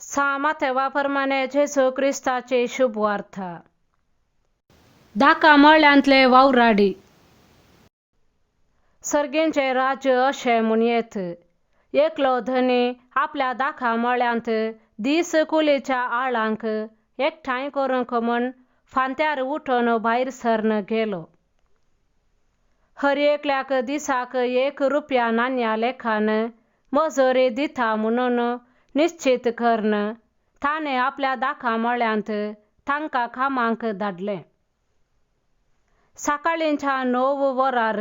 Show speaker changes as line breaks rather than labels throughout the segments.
सां प्रमाणे जेजू क्रिस्ताची शुभवार्ता. दाका मळ्यांतले वावराडी. सर्गींचें राज्य अशें म्हणयेत, एकलो धनी आपल्या दाका मळ्यांत दीस कुलीच्या आळांक एकठांय करूंक म्हूण फांत्यार उठून भायर सरन गेलो. हर एकल्याक दिसाक एक रुपया नाण्या लेखान मजुरी दिता म्हणून निश्चीत करून ताणें आपल्या दाका मळ्यांत तांकां कामाक धाडलें. सकाळींच्या 9 वरार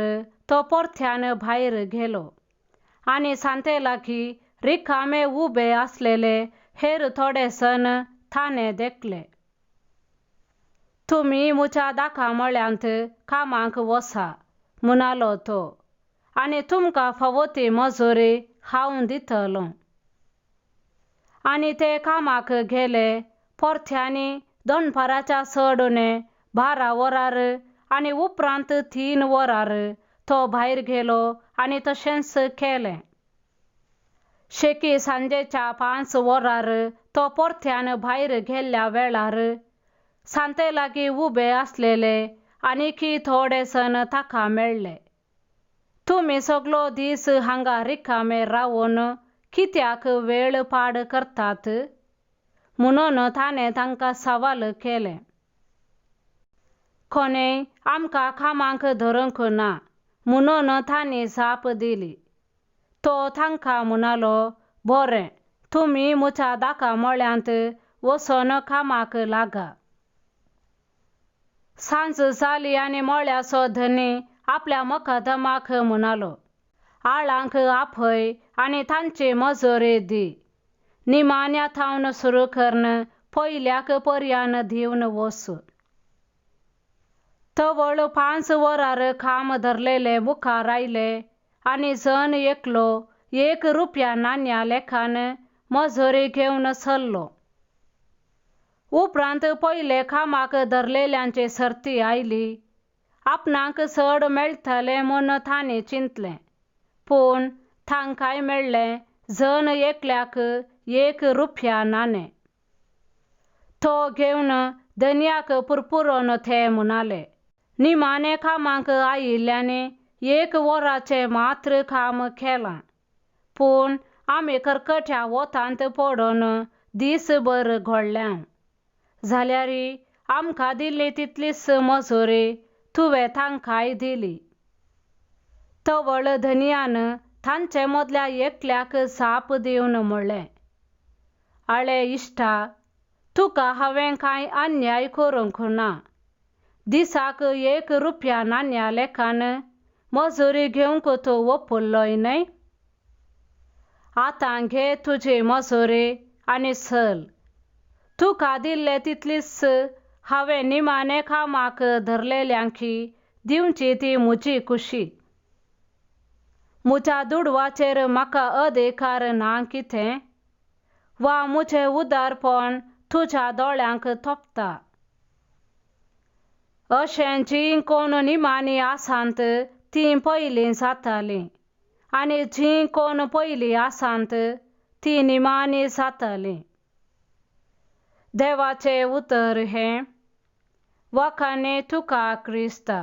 तो परत्यान भायर गेलो आनी सांते लागीं रिकामे उबे आसलेले हेर थोडे सण ताणें देखले. तुमी म्हज्या दाका मळ्यांत कामाक वसा म्हणालो तो, आनी तुमकां फावो ती मजुरी हांव दितलो. आनी ते कामाक गेले. परत्यांनी दनपाराच्या चड उणें 12 वरार आनी उपरांत 3 वरार तो भायर गेलो आनी तशेंच केलें. शेकी सांजेच्या 5 वरार तो परत्यान भायर गेल्ल्या वेळार सांते लागीं उबे आसलेले आनीकी थोडे सण ताका मेळ्ळे. तुमी सगलो दीस हांगा रिकामे रावन कित्याक वेळ पाड करतात म्हणून ताणें तांकां सवाल केलें. कोणें आमकां कामाक धरूंक ना म्हणून तांणी जाप दिली. तो तांकां म्हणालो, बरें, तुमी म्हज्या दाका मळ्यांत वचून कामाक लागा. सांज जाली आनी मळ्याचो धनी आपल्या मकदमाक म्हणालो, आळांक आपय आनी तांची मजुरी दी, निमाण्या थावन सुरू करून पयल्याक पर्यान दिवन वच. तवळ 5 वरार काम धरलेले मुखार आयले आनी जण एकलो 1 रुपया नाण्या लेखान मजुरी घेवन सरलो. उपरांत पयले कामाक धरलेल्यांची सर्ती आयली. आपणाक चड मेळटलें म्हूण तांणी चिंतलें, पूण तांकांय मेळ्ळें जण एकल्याक 1 रुपया नाणें. तो घेवन धनयाक पुरपुरोन ते म्हणाले, निमाणें कामाक आयिल्ल्यांनी 1 वराचें मात्र काम केलां, पूण आमी करकट्या वतांत पडून दीसभर घोळ्ळ्या, जाल्यार आमकां दिल्ली तितलीच मजुरी तुवें तांकांय दिली. तवळ धनयान तांचे मदल्या एकल्याक जाप दिवन म्हणलें, आळे इश्टा, तुका हांवें कांय अन्याय करूंक ना. दिसाक 1 रुपया नाण्या लेखान मजुरी घेवंक तूं वपुल्लोय न्हय? आतां घे तुजी मजुरी आनी चल. तुका दिल्ले तितलीच हांवें निमाणें कामाक धरलेल्यांकी दिवची ती म्हजी खुशी. म्हज्या दुडवाचेर म्हाका अधिकार ना कितें? वा म्हजें उदारपण तुज्या दोळ्यांक तोपता? अशें जीं कोण निमाणी आसात तीं पयलीं जातालीं आनी जीं कोण पयलीं आसात तीं निमाणी जातालीं. देवाचें उतर हें. वखाणे तुका क्रिस्ता.